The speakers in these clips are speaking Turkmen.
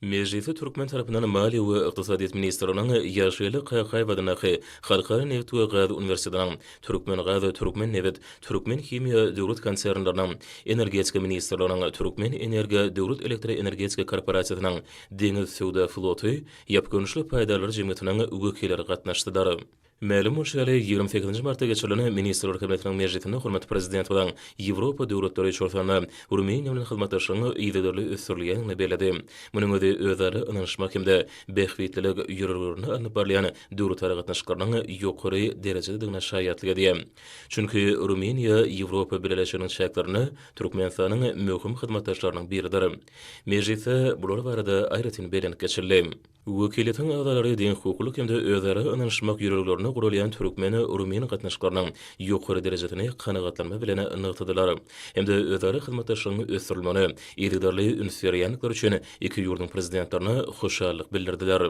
Mejlise türkmen tarapyndan Maliýe we ykdysadyýet ministrliginiň Ýagşygeldi Kakaýew adyndaky Halkara nebit we gaz uniwersitetiniň, Türkmengaz, Türkmennebit, Türkmenhimiýa döwlet konsernleriniň, Energetika ministrliginiň, Türkmenenergiýa döwlet elektroenergetika korporasiýasynyň, Deňiz söwda floty ýapyk görnüşli paýdarlar jemgyýetiniň wekilleri gatnaşdylar. Mälim bolşy ýaly, 28 nji martda geçirilen Ministrler Kabinetiniň mejlisinde hormatly Prezidentimiziň Ýewropa döwletleri, şol sanda Rumyniýa bilen hyzmatdaşlygyň yzygiderli ösdürilýändigini belledi. Munuň özi özara ynanyşmak hem-de bähbitlilik ýörelgelerinde alnyp barylýan döwletara gatnaşyklarynyň ýokary derejededigine şaýatlyk edýär. Çünki Rumyniýa Ýewropa Bileleşiginiň çäklerinde Türkmenistanyň möhüm hyzmatdaşlarynyň biridir. Mejlisde bular barada aýratyn bellenip geçildi. Wekiliýetiň agzalary deňhukuklylyk hem-de özara ynanyşmak ýörelgelerinde guralýan türkmen-rumyn gatnaşyklarynyň ýokary derejesini kanagatlanma bilen nygtadylar hem-de özara hyzmatdaşlygyň ösdürilmegine yzygiderli üns berýändikleri üçin iki ýurduň Prezidentlerine hoşallyk bildirdiler.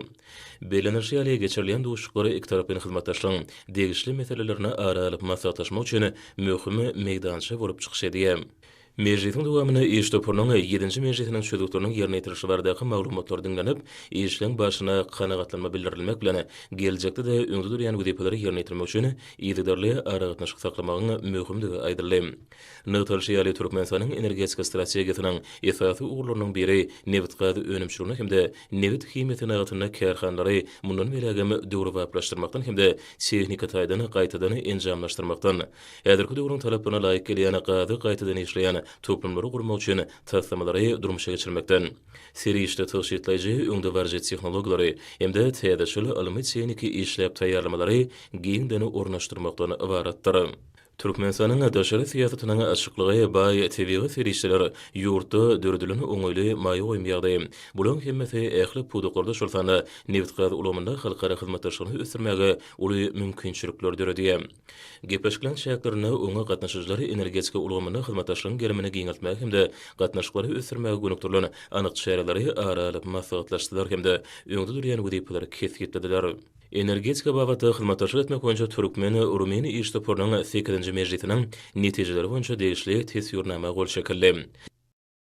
Bellenilişi ýaly, geçirilýän duşuşyklar ikitaraplaýyn hyzmatdaşlygyň degişli meselelerini ara alyp maslahatlaşmak üçin möhüm meýdança bolup çykyş edýär. Mejlisiň dowamynda iş toparynyň ýedinji mejlisiniň çözgütleriniň ýerine ýetirilişi baradaky maglumatlar diňlenip, işleň barşyna kanagatlanma bildirilmek bilen, geljekde-de öňde durýan wezipeleri ýerine ýetirmek üçin yzygiderli aragatnaşyk saklamagyň möhümdigi aýdyldy. Nygtalyşy ýaly, Türkmenistanyň energetika strategiýasynyň esasy ugurlarynyň biri nebitgaz önümçiligini hem-de nebit-himiýa senagatynda kärhanalary mundan beýlägem döwrebaplaşdyrmakdan hem-de tehniki taýdan gaýtadan enjamlaşdyrmakdan, Häzirki döwrüň talaplaryna laýyk gelýän gazy gaýtadan işleýän toplumlary gurmak üçin taslamalary durmuşa geçirmekden, serişde tygşytlaýjy öňdebaryjy tehnologiýalary hem-de täzeçil ylmy-tehniki işläp taýýarlamalary giňden ornaşdyrmakdan ybaratdyr. Türkmenistanyň daşary syýasatynyň açyklygy, baý tebigy serişdeler, ýurtda döredilen oňaýly maýa goýum ýagdaýy, bularyň hemmesi ähli pudaklarda, şol sanda nebitgaz ulgamynda halkara hyzmatdaşlygyny ösdürmäge uly mümkinçilikleri döredýär. Gepleşikleriň çäklerinde oňa gatnaşyjylar energetika ulgamynda hyzmatdaşlygyň gerimini giňeltmäge hem-de gatnaşyklary ösdürmäge gönükdirilen anyk çäreleri ara alyp maslahatlaşdylar hem-de öňde durýan wezipeleri kesgitlediler. Energetika babatda hyzmatdaşlyk etmek boýunça türkmen-rumyn iş toparynyň sekizinji mejlisiniň netijeleri boýunça degişli Teswirnama gol çekildi.